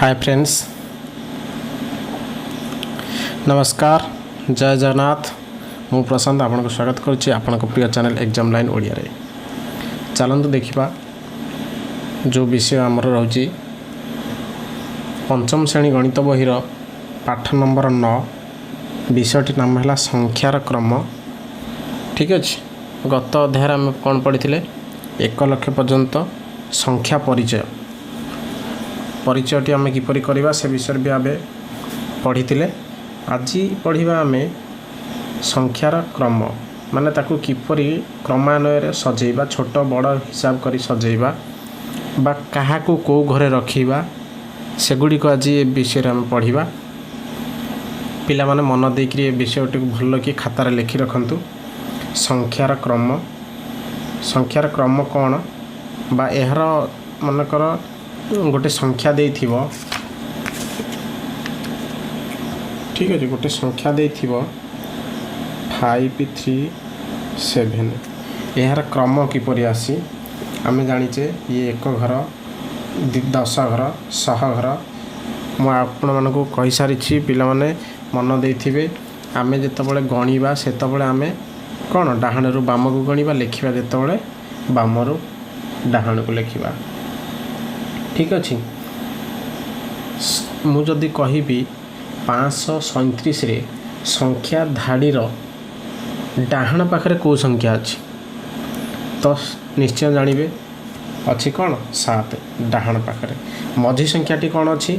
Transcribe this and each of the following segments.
ହାଏ friends, ନମସ୍କାର, ଜୟ ଜଗନ୍ନାଥ। ମୁଁ ପ୍ରଶାନ୍ତ ଆପଣଙ୍କୁ ସ୍ୱାଗତ କରୁଛି ଆପଣଙ୍କ ପ୍ରିୟ ଚ୍ୟାନେଲ୍ ଏକ୍ଜାମ୍ ଲାଇନ୍ ଓଡ଼ିଆରେ। ଚାଲନ୍ତୁ ଦେଖିବା, ଯେଉଁ ବିଷୟ ଆମର ରହୁଛି ପଞ୍ଚମ ଶ୍ରେଣୀ ଗଣିତ ବହିର ପାଠ ନମ୍ବର 9, ବିଷୟଟି ନାମ ହେଲା ସଂଖ୍ୟାର କ୍ରମ। ଠିକ୍ ଅଛି। ଗତ ଅଧ୍ୟାୟରେ ଆମେ କ'ଣ ପଢ଼ିଥିଲେ? 1 ଲକ୍ଷ ପର୍ଯ୍ୟନ୍ତ ସଂଖ୍ୟା ପରିଚୟ, ପରିଚୟଟି ଆମେ କିପରି କରିବା, ସେ ବିଷୟରେ ବି ଆମେ ପଢ଼ିଥିଲେ। ଆଜି ପଢ଼ିବା ଆମେ ସଂଖ୍ୟାର କ୍ରମ, ମାନେ ତାକୁ କିପରି କ୍ରମାନ୍ୱୟରେ ସଜେଇବା, ଛୋଟ ବଡ଼ ହିସାବ କରି ସଜେଇବା ବା କାହାକୁ କେଉଁ ଘରେ ରଖିବା, ସେଗୁଡ଼ିକ ଆଜି ଏ ବିଷୟରେ ଆମେ ପଢ଼ିବା। ପିଲାମାନେ ମନ ଦେଇକରି ଏ ବିଷୟଟିକୁ ଭଲକି ଖାତାରେ ଲେଖି ରଖନ୍ତୁ। ସଂଖ୍ୟାର କ୍ରମ, ସଂଖ୍ୟାର କ୍ରମ କ'ଣ ବା ଏହାର ମନେକର ଗୋଟେ ସଂଖ୍ୟା ଦେଇଥିବ, ଠିକ୍ ଅଛି, ଗୋଟେ ସଂଖ୍ୟା ଦେଇଥିବ 5, 3, 7, ଏହାର କ୍ରମ କିପରି ଆସି? ଆମେ ଜାଣିଛେ ଇଏ ଏକ ଘର, ଦଶ ଘର, ଶହ ଘର। ମୁଁ ଆପଣମାନଙ୍କୁ କହିସାରିଛି, ପିଲାମାନେ ମନ ଦେଇଥିବେ। ଆମେ ଯେତେବେଳେ ଗଣିବା, ସେତେବେଳେ ଆମେ କ'ଣ ଡାହାଣରୁ ବାମକୁ ଗଣିବା, ଲେଖିବା ଯେତେବେଳେ ବାମରୁ ଡାହାଣକୁ ଲେଖିବା। ଠିକ୍ ଅଛି। ମୁଁ ଯଦି କହିବି 537ରେ ସଂଖ୍ୟା ଧାଡ଼ିର ଡାହାଣ ପାଖରେ କେଉଁ ସଂଖ୍ୟା ଅଛି, ତ ନିଶ୍ଚୟ ଜାଣିବେ ଅଛି କ'ଣ? 7 ଡାହାଣ ପାଖରେ। ମଝି ସଂଖ୍ୟାଟି କ'ଣ ଅଛି?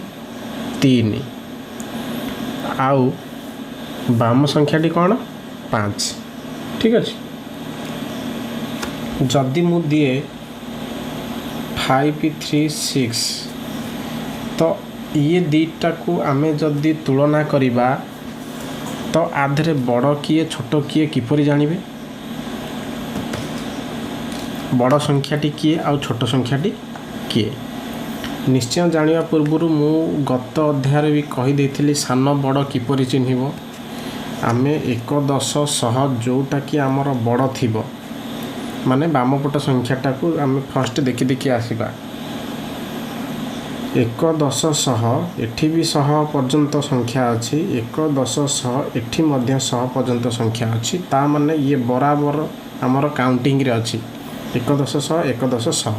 3। ଆଉ ବାମ ସଂଖ୍ୟାଟି କ'ଣ? 5। ଠିକ୍ ଅଛି। ଯଦି ମୁଁ ଦିଏ 5, 3, 6, ତ ଇଏ ଦୁଇଟାକୁ ଆମେ ଯଦି ତୁଳନା କରିବା, ତ ୟା ଦେହରେ ବଡ଼ କିଏ, ଛୋଟ କିଏ, କିପରି ଜାଣିବେ? ବଡ଼ ସଂଖ୍ୟାଟି କିଏ ଆଉ ଛୋଟ ସଂଖ୍ୟାଟି କିଏ? ନିଶ୍ଚୟ ଜାଣିବା ପୂର୍ବରୁ ମୁଁ ଗତ ଅଧ୍ୟାୟରେ ବି କହିଦେଇଥିଲି ସାନ ବଡ଼ କିପରି ଚିହ୍ନିବ। ଆମେ ଏକ, ଦଶ, ଶହ, ଯେଉଁଟାକି ଆମର ବଡ଼ ଥିବ, ମାନେ ବାମପଟ ସଂଖ୍ୟାଟାକୁ ଆମେ ଫାଷ୍ଟ ଦେଖି ଦେଖି ଆସିବା। ଏକ, ଦଶ, ଶହ, ଏଠି ବି ଶହ ପର୍ଯ୍ୟନ୍ତ ସଂଖ୍ୟା ଅଛି। ଏକ, ଦଶ, ଶହ, ଏଠି ମଧ୍ୟ ଶହ ପର୍ଯ୍ୟନ୍ତ ସଂଖ୍ୟା ଅଛି। ତା ମାନେ ଇଏ ବରାବର ଆମର କାଉଣ୍ଟିଂରେ ଅଛି। ଏକ, ଦଶ, ଶହ, ଏକ, ଦଶ, ଶହ,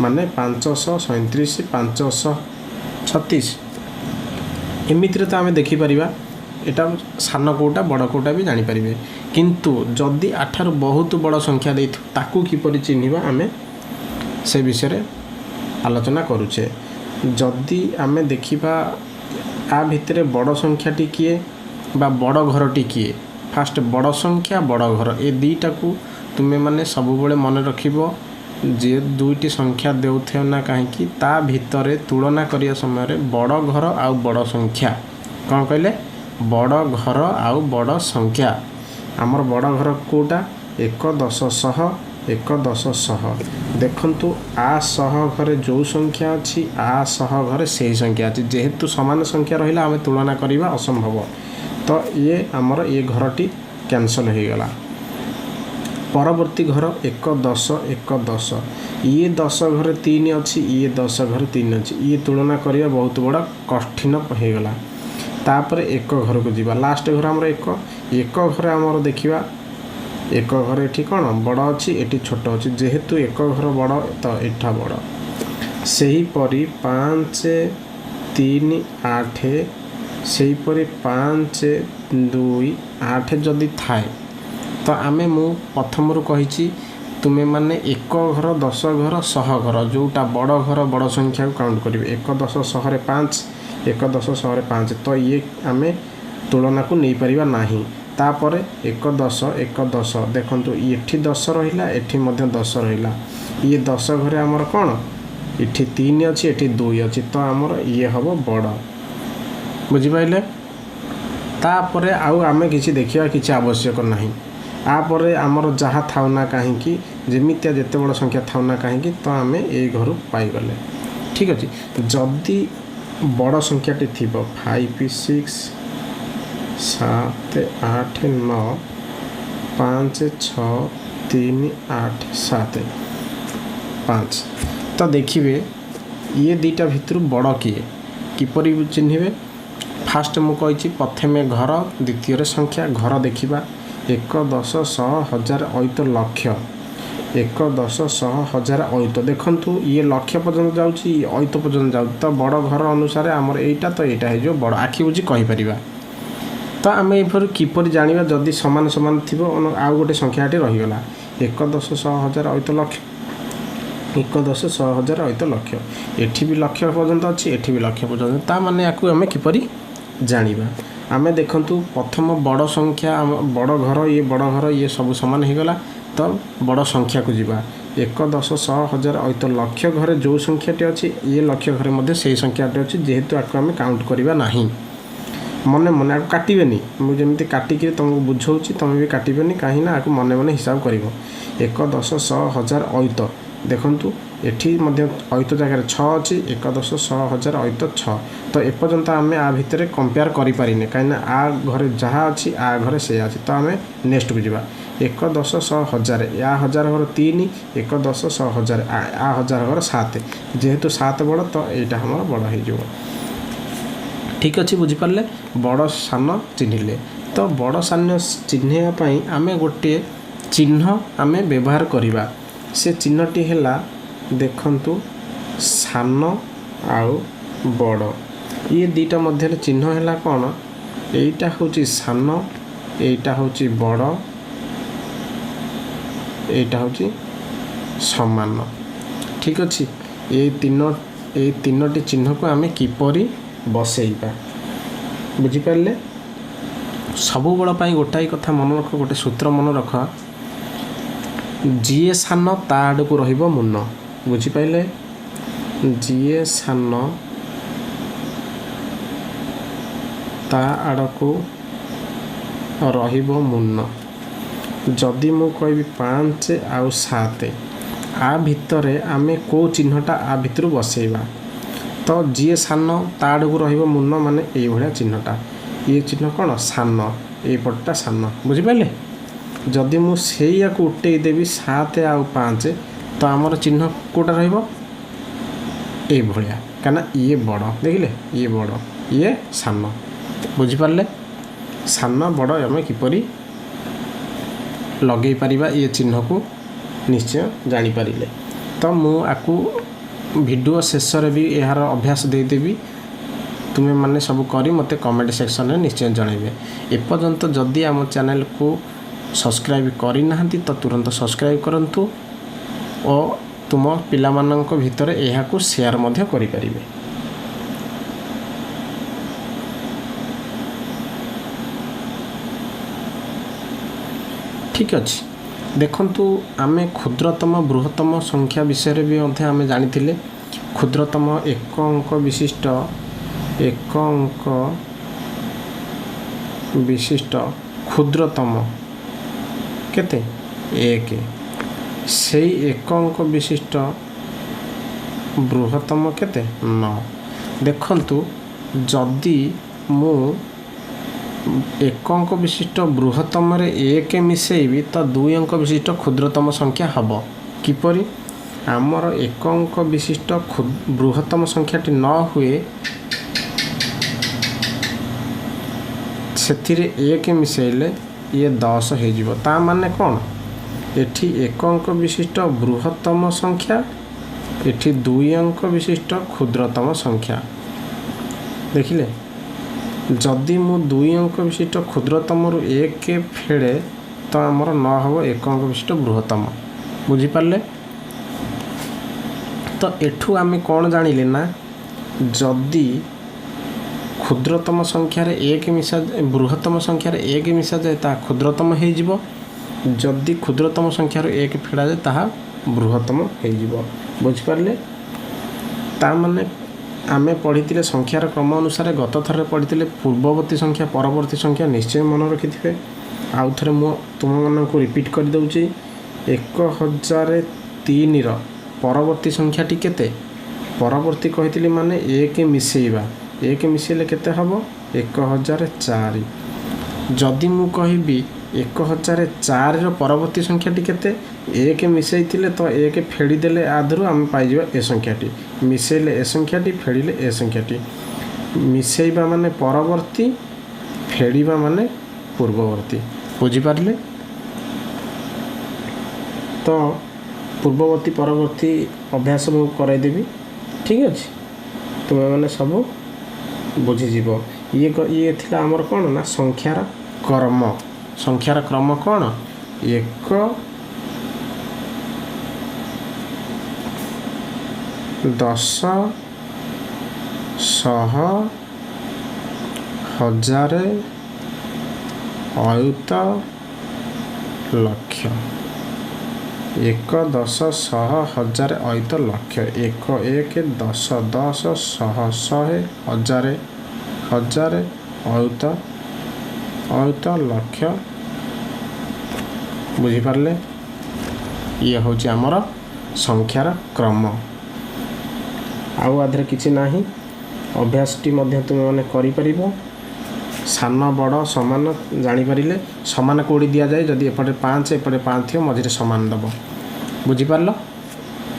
ମାନେ 537, 536। ଏମିତିରେ ତ ଆମେ ଦେଖିପାରିବା ଏଇଟା ସାନ କେଉଁଟା, ବଡ଼ କେଉଁଟା ବି ଜାଣିପାରିବେ। କିନ୍ତୁ ଯଦି ୟାଠାରୁ ବହୁତ ବଡ଼ ସଂଖ୍ୟା ଦେଇଥିବ, ତାକୁ କିପରି ଚିହ୍ନିବା, ଆମେ ସେ ବିଷୟରେ ଆଲୋଚନା କରୁଛେ। ଯଦି ଆମେ ଦେଖିବା ୟା ଭିତରେ ବଡ଼ ସଂଖ୍ୟାଟି କିଏ ବା ବଡ଼ ଘରଟି କିଏ, ଫାଷ୍ଟ ବଡ଼ ସଂଖ୍ୟା, ବଡ଼ ଘର, ଏ ଦୁଇଟାକୁ ତୁମେମାନେ ସବୁବେଳେ ମନେ ରଖିବ। ଯେ ଦୁଇଟି ସଂଖ୍ୟା ଦେଉଥିବ ନା କାହିଁକି, ତା ଭିତରେ ତୁଳନା କରିବା ସମୟରେ ବଡ଼ ଘର ଆଉ ବଡ଼ ସଂଖ୍ୟା, କ'ଣ କହିଲେ? ବଡ଼ ଘର ଆଉ ବଡ଼ ସଂଖ୍ୟା। ଆମର ବଡ଼ ଘର କେଉଁଟା? ଏକ, ଦଶ, ଶହ, ଏକ, ଦଶ, ଶହ। ଦେଖନ୍ତୁ, ଆ ଶହ ଘରେ ଯେଉଁ ସଂଖ୍ୟା ଅଛି, ଆ ଶହ ଘରେ ସେଇ ସଂଖ୍ୟା ଅଛି। ଯେହେତୁ ସମାନ ସଂଖ୍ୟା ରହିଲା, ଆମେ ତୁଳନା କରିବା ଅସମ୍ଭବ। ତ ଇଏ ଆମର ଇଏ ଘରଟି କ୍ୟାନସଲ୍ ହୋଇଗଲା। ପରବର୍ତ୍ତୀ ଘର ଏକ, ଦଶ, ଏକ, ଦଶ। ଇଏ ଦଶ ଘରେ ତିନି ଅଛି, ଇଏ ଦଶ ଘରେ ତିନି ଅଛି। ଇଏ ତୁଳନା କରିବା ବହୁତ ବଡ଼ କଠିନ ହେଇଗଲା। ତାପରେ ଏକ ଘରକୁ ଯିବା। ଲାଷ୍ଟ ଘର ଆମର ଏକ। ଏକ ଘରେ ଆମର ଦେଖିବା, ଏକ ଘରେ ଏଠି କ'ଣ ବଡ଼ ଅଛି, ଏଠି ଛୋଟ ଅଛି। ଯେହେତୁ ଏକ ଘର ବଡ଼, ତ ଏଠା ବଡ଼। ସେହିପରି 5, 3, 8, ସେହିପରି 5, 2, 8 ଯଦି ଥାଏ, ତ ଆମେ, ମୁଁ ପ୍ରଥମରୁ କହିଛି, ତୁମେମାନେ ଏକ ଘର, ଦଶ ଘର, ଶହ ଘର, ଯେଉଁଟା ବଡ଼ ଘର, ବଡ଼ ସଂଖ୍ୟାକୁ କାଉଣ୍ଟ କରିବେ। ଏକ, ଦଶ, ଶହରେ 5, ଏକ, ଦଶ, ଶହରେ 5, ତ ଇଏ ଆମେ ତୁଳନାକୁ ନେଇପାରିବା ନାହିଁ। ତାପରେ ଏକ, ଦଶ, ଏକ, ଦଶ। ଦେଖନ୍ତୁ, ଏଠି 10 ରହିଲା, ଏଠି ମଧ୍ୟ 10 ରହିଲା। ଇଏ 10 ଘରେ ଆମର କ'ଣ? ଏଠି ତିନି ଅଛି, ଏଠି ଦୁଇ ଅଛି, ତ ଆମର ଇଏ ହେବ ବଡ଼। ବୁଝିପାରିଲେ? ତାପରେ ଆଉ ଆମେ କିଛି ଦେଖିବା କିଛି ଆବଶ୍ୟକ ନାହିଁ। ତାପରେ ଆମର ଯାହା ଥାଉ ନା କାହିଁକି, ଯେମିତିଆ ଯେତେ ବଡ଼ ସଂଖ୍ୟା ଥାଉ ନା କାହିଁକି, ତ ଆମେ ଏଇ ଘରୁ ପାଇଗଲେ। ଠିକ୍ ଅଛି। ଯଦି ବଡ଼ ସଂଖ୍ୟାଟି ଥିବ 5, 6, 7, 8, 9, 5, 6, 3, 8, 7, 5, ତ ଦେଖିବେ ଇଏ ଦୁଇଟା ଭିତରୁ ବଡ଼ କିଏ? କିପରି ଚିହ୍ନିବେ? ଫାଷ୍ଟ ମୁଁ କହିଛି, ପ୍ରଥମେ ଘର, ଦ୍ୱିତୀୟରେ ସଂଖ୍ୟା। ଘର ଦେଖିବା, ଏକ, ଦଶ, ଶହ, ହଜାର, ଅୟୁତ, ଲକ୍ଷ। ଏକ, ଦଶ, ଶହ, ହଜାର, ଅୟୁତ। ଦେଖନ୍ତୁ, ଇଏ ଲକ୍ଷ ପର୍ଯ୍ୟନ୍ତ ଯାଉଛି, ଇଏ ଅୟୁତ ପର୍ଯ୍ୟନ୍ତ ଯାଉଛି। ତ ବଡ଼ ଘର ଅନୁସାରେ ଆମର ଏଇଟା, ତ ଏଇଟା ହେଇଯିବ ବଡ଼। ଆଖି ବୁଜି କହିପାରିବା। ତ ଆମେ ଏପରି କିପରି ଜାଣିବା? ଯଦି ସମାନ ସମାନ ଥିବ, ଆଉ ଗୋଟେ ସଂଖ୍ୟା ଏଠି ରହିଗଲା। ଏକ, ଦଶ, ଶହ, ହଜାର, ଅୟୁତ, ଲକ୍ଷ। ଏକ, ଦଶ, ଶହ, ହଜାର, ଅୟୁତ, ଲକ୍ଷ। ଏଠି ବି ଲକ୍ଷ ପର୍ଯ୍ୟନ୍ତ ଅଛି, ଏଠି ବି ଲକ୍ଷ ପର୍ଯ୍ୟନ୍ତ। ତା ମାନେ ୟାକୁ ଆମେ କିପରି ଜାଣିବା? ଆମେ ଦେଖନ୍ତୁ, ପ୍ରଥମ ବଡ଼ ସଂଖ୍ୟା, ଆମ ବଡ଼ ଘର, ଇଏ ବଡ଼ ଘର, ଇଏ ସବୁ ସମାନ ହେଇଗଲା। ତ ବଡ଼ ସଂଖ୍ୟାକୁ ଯିବା। ଏକ, ଦଶ, ଶହ, ହଜାର, ଅୟୁତ, ଲକ୍ଷ ଘରେ ଯେଉଁ ସଂଖ୍ୟାଟି ଅଛି, ଇଏ ଲକ୍ଷ ଘରେ ମଧ୍ୟ ସେଇ ସଂଖ୍ୟାଟି ଅଛି। ଯେହେତୁ ଆକୁ ଆମେ କାଉଣ୍ଟ କରିବା ନାହିଁ, ମନେ ମନେ ଆକୁ କାଟିବେନି। ମୁଁ ଯେମିତି କାଟିକିରି ତୁମକୁ ବୁଝାଉଛି, ତୁମେ ବି କାଟିବେନି। କାହିଁକି ନା ଆକୁ ମନେ ମନେ ହିସାବ କରିବ। ଏକ, ଦଶ, ଶହ, ହଜାର, ଅୟୁତ। ଦେଖନ୍ତୁ, ଏଠି ମଧ୍ୟ ଅୟୁତ ଜାଗାରେ ଛଅ ଅଛି। ଏକ, ଦଶ, ଶହ, ହଜାର, ଅୟୁତ, ଛଅ। ତ ଏପର୍ଯ୍ୟନ୍ତ ଆମେ ଆ ଭିତରେ କମ୍ପେୟାର କରିପାରିନେ, କାହିଁକିନା ଆ ଘରେ ଯାହା ଅଛି, ଆ ଘରେ ସେଇଆ ଅଛି। ତ ଆମେ ନେକ୍ସଟକୁ ଯିବା। ଏକ, ଦଶ, ଶହ, ହଜାର। ୟା ହଜାର ଘର ତିନି। ଏକ, ଦଶ, ଶହ, ହଜାର। ଆ ହଜାର ଘର ସାତ। ଯେହେତୁ ସାତ ବଡ଼, ତ ଏଇଟା ଆମର ବଡ଼ ହେଇଯିବ। ଠିକ୍ ଅଛି, ବୁଝିପାରିଲେ? ବଡ଼ ସାନ ଚିହ୍ନିଲେ। ତ ବଡ଼ ସାନ ଚିହ୍ନିବା ପାଇଁ ଆମେ ଗୋଟିଏ ଚିହ୍ନ ଆମେ ବ୍ୟବହାର କରିବା। ସେ ଚିହ୍ନଟି ହେଲା, ଦେଖନ୍ତୁ, ସାନ ଆଉ ବଡ଼, ଇଏ ଦୁଇଟା ମଧ୍ୟରେ ଚିହ୍ନ ହେଲା କ'ଣ? ଏଇଟା ହେଉଛି ସାନ, ଏଇଟା ହେଉଛି ବଡ଼, ଏଇଟା ହେଉଛି ସମାନ। ଠିକ୍ ଅଛି। ଏଇ ତିନୋଟି ଚିହ୍ନକୁ ଆମେ କିପରି ବସେଇବା, ବୁଝିପାରିଲେ? ସବୁବେଳ ପାଇଁ ଗୋଟାଏ କଥା ମନେ ରଖ, ଗୋଟେ ସୂତ୍ର ମନେ ରଖ, ଯିଏ ସାନ ତା ଆଡ଼କୁ ରହିବ ମୁନ। ବୁଝିପାରିଲେ? ଯିଏ ସାନ ତା ଆଡ଼କୁ ରହିବ ମୁନ। ଯଦି ମୁଁ କହିବି ପାଞ୍ଚ ଆଉ ସାତ, ଆ ଭିତରେ ଆମେ କେଉଁ ଚିହ୍ନଟା ଆ ଭିତରୁ ବସେଇବା? ତ ଯିଏ ସାନ ତା ଆଡ଼କୁ ରହିବ ମୁନ, ମାନେ ଏଇଭଳିଆ ଚିହ୍ନଟା। ଇଏ ଚିହ୍ନ କ'ଣ? ସାନ, ଏଇପଟଟା ସାନ। ବୁଝିପାରିଲେ? ଯଦି ମୁଁ ସେଇଆକୁ ଉଠେଇ ଦେବି, ସାତ ଆଉ ପାଞ୍ଚ, ତ ଆମର ଚିହ୍ନ କେଉଁଟା ରହିବ? ଏଇଭଳିଆ, କାହିଁକିନା ଇଏ ବଡ଼। ଦେଖିଲେ, ଇଏ ବଡ଼, ଇଏ ସାନ। ବୁଝିପାରିଲେ? ସାନ ବଡ଼ ଆମେ କିପରି ଲଗେଇ ପାରିବା ଇଏ ଚିହ୍ନକୁ, ନିଶ୍ଚୟ ଜାଣିପାରିଲେ। ତ ମୁଁ ଆକୁ ଭିଡ଼ିଓ ଶେଷରେ ବି ଏହାର ଅଭ୍ୟାସ ଦେଇଦେବି। ତୁମେମାନେ ସବୁ କରି ମୋତେ କମେଣ୍ଟ ସେକ୍ସନରେ ନିଶ୍ଚୟ ଜଣାଇବେ। ଏପର୍ଯ୍ୟନ୍ତ ଯଦି ଆମ ଚ୍ୟାନେଲକୁ ସବସ୍କ୍ରାଇବ୍ କରିନାହାନ୍ତି, ତ ତୁରନ୍ତ ସବସ୍କ୍ରାଇବ୍ କରନ୍ତୁ ଓ ତୁମ ପିଲାମାନଙ୍କ ଭିତରେ ଏହାକୁ ସେୟାର ମଧ୍ୟ କରିପାରିବେ। ଠିକ୍ ଅଛି। ଦେଖନ୍ତୁ, ଆମେ କ୍ଷୁଦ୍ରତମ ବୃହତ୍ତମ ସଂଖ୍ୟା ବିଷୟରେ ବି ମଧ୍ୟ ଆମେ ଜାଣିଥିଲେ। କ୍ଷୁଦ୍ରତମ ଏକ ଅଙ୍କ ବିଶିଷ୍ଟ, ଏକ ଅଙ୍କ ବିଶିଷ୍ଟ କ୍ଷୁଦ୍ରତମ କେତେ? ଏକ। ସେଇ ଏକ ଅଙ୍କ ବିଶିଷ୍ଟ ବୃହତ୍ତମ କେତେ? ନଅ। ଦେଖନ୍ତୁ, ଯଦି ମୁଁ ଏକ ଅଙ୍କ ବିଶିଷ୍ଟ ବୃହତ୍ତମରେ ଏକ ମିଶାଇବି, ତ ଦୁଇ ଅଙ୍କ ବିଶିଷ୍ଟ କ୍ଷୁଦ୍ରତମ ସଂଖ୍ୟା ହେବ। କିପରି? ଆମର ଏକ ଅଙ୍କ ବିଶିଷ୍ଟ ବୃହତ୍ତମ ସଂଖ୍ୟାଟି ନ ହୁଏ, ସେଥିରେ ଏକ ମିଶାଇଲେ ଇଏ 10 ହେଇଯିବ। ତା ମାନେ କ'ଣ? ଏଠି ଏକ ଅଙ୍କ ବିଶିଷ୍ଟ ବୃହତ୍ତମ ସଂଖ୍ୟା, ଏଠି ଦୁଇ ଅଙ୍କ ବିଶିଷ୍ଟ କ୍ଷୁଦ୍ରତମ ସଂଖ୍ୟା। ଦେଖିଲେ, ଯଦି ମୁଁ ଦୁଇ ଅଙ୍କ ବିଶିଷ୍ଟ କ୍ଷୁଦ୍ରତମରୁ ଏକ ଫେଡ଼େ, ତ ଆମର ନ ହେବ ଏକ ଅଙ୍କ ବିଶିଷ୍ଟ ବୃହତ୍ତମ। ବୁଝିପାରିଲେ? ତ ଏଠୁ ଆମେ କ'ଣ ଜାଣିଲେ ନା, ଯଦି କ୍ଷୁଦ୍ରତମ ସଂଖ୍ୟାରେ ଏକ ମିଶା, ବୃହତ୍ତମ ସଂଖ୍ୟାରେ ଏକ ମିଶାଯାଏ, ତାହା କ୍ଷୁଦ୍ରତମ ହେଇଯିବ। ଯଦି କ୍ଷୁଦ୍ରତମ ସଂଖ୍ୟାରୁ ଏକ ଫେଡ଼ାଯାଏ, ତାହା ବୃହତ୍ତମ ହେଇଯିବ। ବୁଝିପାରିଲେ? ତା ମାନେ ଆମେ ପଢ଼ିଥିଲେ ସଂଖ୍ୟାର କ୍ରମ ଅନୁସାରେ, ଗତ ଥରରେ ପଢ଼ିଥିଲେ ପୂର୍ବବର୍ତ୍ତୀ ସଂଖ୍ୟା, ପରବର୍ତ୍ତୀ ସଂଖ୍ୟା, ନିଶ୍ଚୟ ମନେ ରଖିଥିବେ। ଆଉ ଥରେ ମୁଁ ତୁମମାନଙ୍କୁ ରିପିଟ୍ କରିଦେଉଛି। 1003ର ପରବର୍ତ୍ତୀ ସଂଖ୍ୟାଟି କେତେ? ପରବର୍ତ୍ତୀ କହିଥିଲି ମାନେ ଏକ ମିଶାଇବା। ଏକ ମିଶାଇଲେ କେତେ ହେବ? 1004। ଯଦି ମୁଁ କହିବି 1004ର ପରବର୍ତ୍ତୀ ସଂଖ୍ୟାଟି କେତେ, ଏକ ମିଶାଇଥିଲେ, ତ ଏକ ଫେଡ଼ିଦେଲେ ଆଧରୁ ଆମେ ପାଇଯିବା ଏ ସଂଖ୍ୟାଟି। ମିଶାଇଲେ ଏ ସଂଖ୍ୟାଟି, ଫେଡ଼ିଲେ ଏ ସଂଖ୍ୟାଟି। ମିଶେଇବା ମାନେ ପରବର୍ତ୍ତୀ, ଫେଡ଼ିବା ମାନେ ପୂର୍ବବର୍ତ୍ତୀ। ବୁଝିପାରିଲେ ତ? ପୂର୍ବବର୍ତ୍ତୀ ପରବର୍ତ୍ତୀ ଅଭ୍ୟାସ ମୁଁ କରାଇଦେବି, ଠିକ୍ ଅଛି? ତୁମେମାନେ ସବୁ ବୁଝିଯିବ। ଇଏ ଥିଲା ଆମର କ'ଣ ନା ସଂଖ୍ୟାର କ୍ରମ। ସଂଖ୍ୟାର କ୍ରମ କ'ଣ? 1, 10, 100, 1000, ଅୟୁତ, ଲକ୍ଷ। 1, 10, 100, 1000, ଅୟୁତ, ଲକ୍ଷ। 1, 1, 10, 10, 100, 100, 1000, 1000, ଅୟୁତ, ଅୟୁତ, ଲକ୍ଷ। ବୁଝିପାରିଲେ? ଇଏ ହେଉଛି ଆମର ସଂଖ୍ୟାର କ୍ରମ। ଆଉ ଆଧିରେ କିଛି ନାହିଁ। ଅଭ୍ୟାସଟି ମଧ୍ୟ ତୁମେମାନେ କରିପାରିବ। ସାନ ବଡ଼ ସମାନ ଜାଣିପାରିଲେ। ସମାନ କେଉଁଠି ଦିଆଯାଏ? ଯଦି ଏପଟେ 5, ଏପଟେ 5 ଥିବ, ମଝିରେ ସମାନ ଦେବ। ବୁଝିପାରିଲ?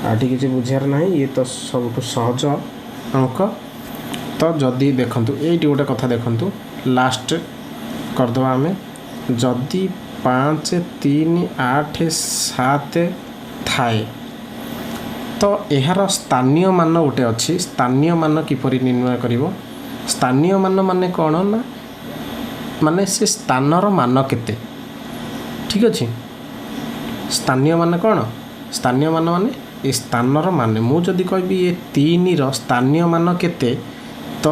ଆଉ ଏଠି କିଛି ବୁଝିବାର ନାହିଁ। ଇଏ ତ ସବୁଠୁ ସହଜ ଅଙ୍କ। ତ ଯଦି ଦେଖନ୍ତୁ, ଏଇଠି ଗୋଟେ କଥା ଦେଖନ୍ତୁ, ଲାଷ୍ଟ କରିଦେବା ଆମେ। ଯଦି 5, 3, 8, 7 ଥାଏ, ତ ଏହାର ସ୍ଥାନୀୟ ମାନ ଗୋଟେ ଅଛି। ସ୍ଥାନୀୟ ମାନ କିପରି ନିର୍ଣ୍ଣୟ କରିବ? ସ୍ଥାନୀୟ ମାନ ମାନେ କ'ଣ ନା ମାନେ ସେ ସ୍ଥାନର ମାନ କେତେ, ଠିକ୍ ଅଛି? ସ୍ଥାନୀୟ ମାନ କ'ଣ? ସ୍ଥାନୀୟ ମାନ ମାନେ ଏ ସ୍ଥାନର ମାନେ। ମୁଁ ଯଦି କହିବି ଏ 3ର ସ୍ଥାନୀୟ ମାନ କେତେ, ତ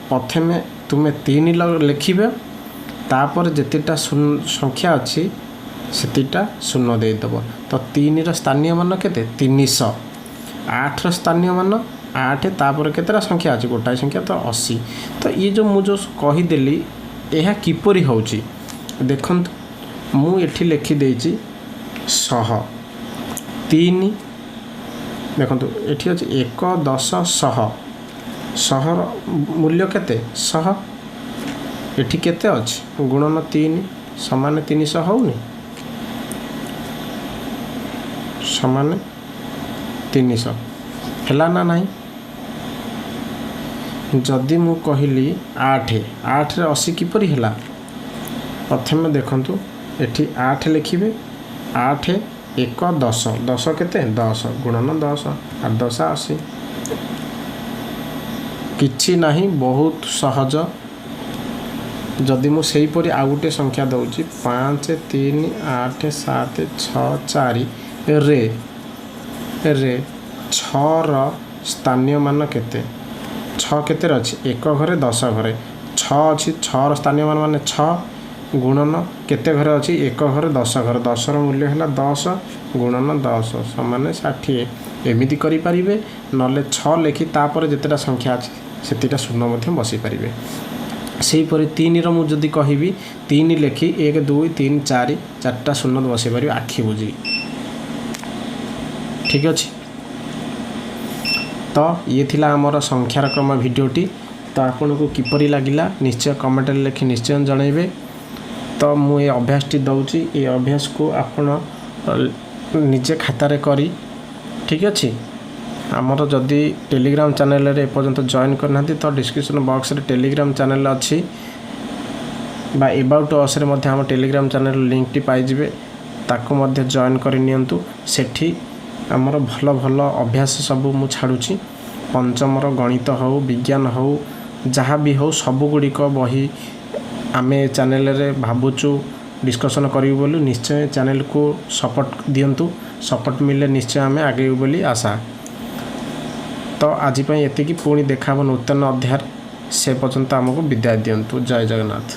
ପ୍ରଥମେ ତୁମେ 3 ଲେଖିବ, ତାପରେ ଯେତେଟା ସଂଖ୍ୟା ଅଛି ସେତିଟା ଶୂନ ଦେଇଦେବ। ତ 3ର ସ୍ଥାନୀୟ ମାନ କେତେ? 300। 8ର ସ୍ଥାନୀୟ ମାନ 8, ତାପରେ କେତେଟା ସଂଖ୍ୟା ଅଛି? ଗୋଟାଏ ସଂଖ୍ୟା, ତ 80। ତ ଇଏ ଯେଉଁ ମୁଁ ଯେଉଁ କହିଦେଲି, ଏହା କିପରି ହେଉଛି ଦେଖନ୍ତୁ। ମୁଁ ଏଠି ଲେଖିଦେଇଛି 100 3। ଦେଖନ୍ତୁ, ଏଠି ଅଛି 1, 10, 100। 100ର ମୂଲ୍ୟ କେତେ? 100। ଏଠି କେତେ ଅଛି? ଗୁଣନ 3 ସମାନ 300 ହେଉନି? ସମାନ 300 ହେଲା ନା ନାହିଁ? ଯଦି ମୁଁ କହିଲି 8, 8ରେ 80 କିପରି ହେଲା? ପ୍ରଥମେ ଦେଖନ୍ତୁ, ଏଠି 8 ଲେଖିବେ। 8, 1, 10, 10 କେତେ? 10 ଗୁଣନ 10, 8 10 80। କିଛି ନାହିଁ, ବହୁତ ସହଜ। ଯଦି ମୁଁ ସେହିପରି ଆଉ ଗୋଟିଏ ସଂଖ୍ୟା ଦେଉଛି, 5, 3, 8, 7, 6, 4 ରେ 6ର ସ୍ଥାନୀୟ ମାନ କେତେ? 6 କେତେରେ ଅଛି? 1 ଘରେ, 10 ଘରେ 6 ଅଛି। 6ର ସ୍ଥାନୀୟ ମାନ ମାନେ 6 ଗୁଣନ କେତେ ଘରେ ଅଛି? 1 ଘରେ, 10 ଘରେ। 10ର ମୂଲ୍ୟ ହେଲା 10 ଗୁଣନ 10 ସମାନ 60। ଏମିତି କରିପାରିବେ, ନହେଲେ 6 ଲେଖି ତାପରେ ଯେତେଟା ସଂଖ୍ୟା ଅଛି ସେତିଟା ଶୂନ ମଧ୍ୟ ବସାଇ ପାରିବେ। ସେହିପରି 3ର ମୁଁ ଯଦି କହିବି, 3 ଲେଖି 1, 2, 3, 4, 4ଟା ଶୂନ ବସାଇ ପାରିବେ ଆଖି ବୁଜି, ଠିକ୍ ଅଛି? ତ ଇଏ ଥିଲା ଆମର ସଂଖ୍ୟାର କ୍ରମ ଭିଡ଼ିଓଟି। ତ ଆପଣଙ୍କୁ କିପରି ଲାଗିଲା, ନିଶ୍ଚୟ କମେଣ୍ଟରେ ଲେଖି ନିଶ୍ଚୟ ଜଣାଇବେ। ତ ମୁଁ ଏ ଅଭ୍ୟାସଟି ଦେଉଛି, ଏ ଅଭ୍ୟାସକୁ ଆପଣ ନିଜେ ଖାତାରେ କରି, ଠିକ୍ ଅଛି? ଆମର ଯଦି ଟେଲିଗ୍ରାମ ଚ୍ୟାନେଲରେ ଏପର୍ଯ୍ୟନ୍ତ ଜଏନ୍ କରିନାହାନ୍ତି, ତ ଡିସ୍କ୍ରିପସନ୍ ବକ୍ସରେ ଟେଲିଗ୍ରାମ ଚ୍ୟାନେଲ ଅଛି ବା ଏବାଉଟ୍ ଅସ୍ରେ ମଧ୍ୟ ଆମ ଟେଲିଗ୍ରାମ ଚ୍ୟାନେଲ ଲିଙ୍କଟି ପାଇଯିବେ। ତାକୁ ମଧ୍ୟ ଜଏନ୍ କରି ନିଅନ୍ତୁ। ସେଠି ଆମର ଭଲ ଭଲ ଅଭ୍ୟାସ ସବୁ ମୁଁ ଛାଡ଼ୁଛି। ପଞ୍ଚମର ଗଣିତ ହେଉ, ବିଜ୍ଞାନ ହେଉ, ଯାହା ବି ହେଉ, ସବୁଗୁଡ଼ିକ ବହି ଆମେ ଚ୍ୟାନେଲରେ ଭାବୁଛୁ ଡିସ୍କସନ୍ କରିବୁ ବୋଲି। ନିଶ୍ଚୟ ଚ୍ୟାନେଲକୁ ସପୋର୍ଟ ଦିଅନ୍ତୁ। ସପୋର୍ଟ ମିଳିଲେ ନିଶ୍ଚୟ ଆମେ ଆଗେଇବୁ ବୋଲି ଆଶା। ତ ଆଜି ପାଇଁ ଏତିକି। ପୁଣି ଦେଖା ହେବ ନୂତନ ଅଧ୍ୟାୟରେ। ସେ ପର୍ଯ୍ୟନ୍ତ ଆମକୁ ବିଦାୟ ଦିଅନ୍ତୁ। ଜୟ ଜଗନ୍ନାଥ।